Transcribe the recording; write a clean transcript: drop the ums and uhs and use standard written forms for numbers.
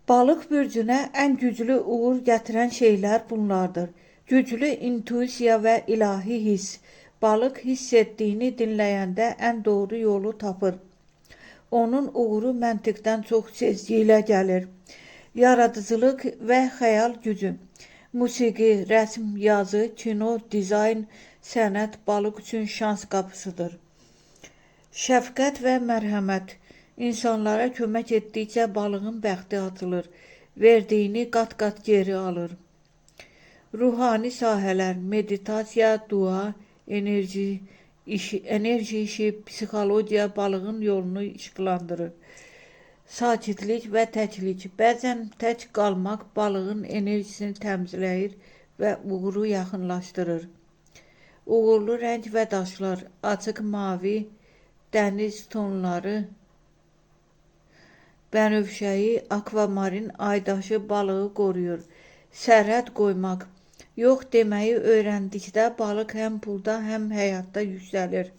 Balıq bürcünə ən güclü uğur gətirən şeylər bunlardır. Güclü intuisiya və ilahi hiss. Balıq hiss etdiyini dinləyəndə ən doğru yolu tapır. Onun uğuru məntiqdən çox sezgi ilə gəlir. Yaradıcılıq və xəyal gücü. Musiqi, rəsm, yazı, kino, dizayn, sənət balıq üçün şans qapısıdır. Şəfqət və mərhəmət. İnsanlara kömək etdikcə balığın bəxti açılır. Verdiyini qat-qat geri alır. Ruhani sahələr, meditasiya, dua, enerji işi, psixologiya balığın yolunu işıqlandırır. Sakitlik və təklik. Bəzən tək qalmaq balığın enerjisini təmizləyir və uğuru yaxınlaşdırır. Uğurlu rəng və daşlar: açıq mavi, dəniz tonları, bənövşəyi, akvamarin, aydaşı balığı qoruyur. Sərhəd qoymaq. Yox deməyi öyrəndikdə balıq həm pulda, həm həyatda yüksəlir.